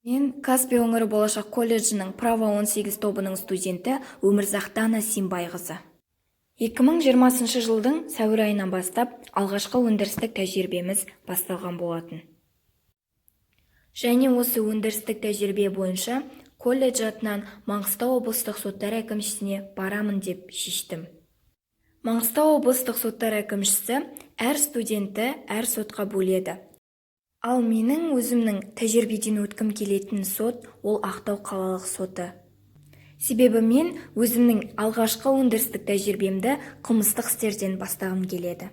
Мен Каспий өңірі болашақ колледжінің «Право 18» тобының студенті Өмірзақ Дана Симбайқызы. 2020 жылдың сәуір айынан бастап алғашқы өндірістік тәжірибеміз басталған болатын. Және осы өндірістік тәжірибе бойынша колледж атынан Маңғыстау облыстық соттар әкімшісіне барамын деп шештім. Маңғыстау облыстық соттар әкімшісі әр студентті әр сотқа бөледі. Ал менің өзімнің тәжірибеден өткім келетін сот ол Ақтау қалалық соты. Себебі мен өзімнің алғашқы өндірістік тәжірибемді қылмыстық істерден бастағым келеді.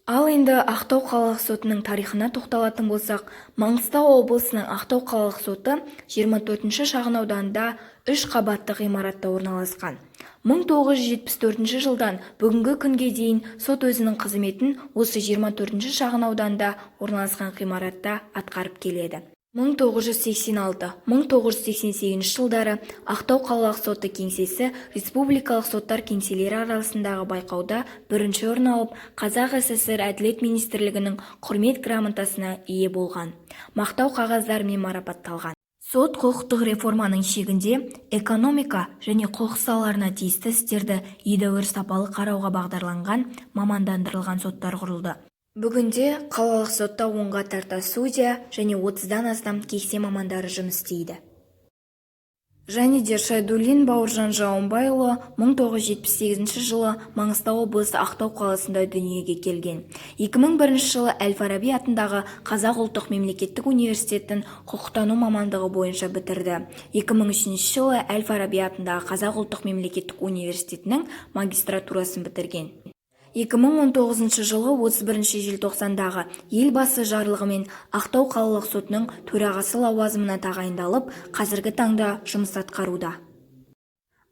Ал енді Ақтау қалалық сотының тарихына тоқталатын болсақ, Маңғыстау облысының Ақтау қалалық соты 24 шағын ауданда үш қабатты ғимаратта орналасқан. 1974 жылдан бүгінгі күнге дейін сот өзінің қызметін осы 24 шағын ауданда орналасқан ғимаратта атқарып келеді. 1986-1988 жылдары Ақтау қалалық соты кеңсесі республикалық соттар кеңселері арасындағы байқауда бірінші орын алып, Қазақ ССР Әділет министрлігінің Құрмет грамотасына ие болған, мақтау қағаздарымен марапатталған. Сот құқықтық реформаның шегінде экономика және құқық салаларына тиісті істерді едәуір сапалы қарауға бағдарланған мамандандырылған соттар құрылды. Бүгінде қалалық сотта 10-ға тарта судья және 30-дан астам кеңсе мамандары жұмыс істейді. Және де Шайдуллин Бауыржан Жауынбайұлы 1978 жылы Маңғыстау облысы Ақтау қаласында дүниеге келген. 2001 жылы Әл-Фараби атындағы Қазақ ұлттық мемлекеттік университетін құқықтану мамандығы бойынша бітірді. 2003 жылы Әл-Фараби атындағы Қазақ ұлттық мемлекеттік университетінің магистратурасын бітірген. 2019 жылғы 31 желтоқсандағы Елбасы жарлығымен Ақтау қалалық сотының төрағасы лауазымына тағайындалып, қазіргі таңда жұмыс атқаруда.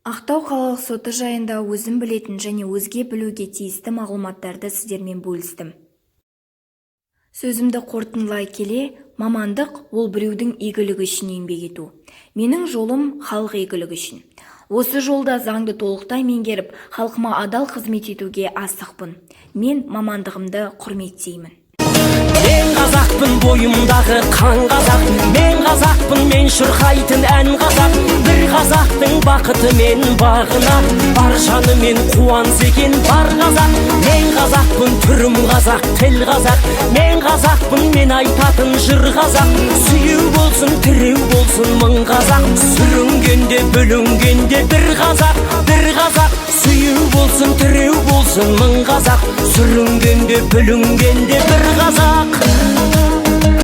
Ақтау қалалық соты жайында өзім білетін және өзге білуге тиісті мағлұматтарды сіздермен бөлістім. Сөзімді қорытындылай келе, мамандық ол біреудің игілігі үшін еңбек ету. Менің жолым халық игілігі үшін. Осы жолда заңды толықтай меңгеріп, халқыма адал қызмет етуге асықпын. Мен мамандығымды құрметтеймін. Мен қазақпын, бойымдағы қан қазақ. Мен қазақпын, мен шырқайтын ән қазақ. Бір қазақтың бақыты мен бағына бар жанымен қуанса екен бар қазақ. Мен қазақпын, түрім қазақ, тіл қазақ. Мен қазақпын, мен айтатын жыр қазақ. Сүйеу болсын, тіреу болсын мың қазақ. Сүрінгенде, бүлінгенде бір қазақ, бір қазақ. Сүйеу болсын, тіреу болсын мың қазақ. Сүрінгенде, бүлінгенде бір қазақ.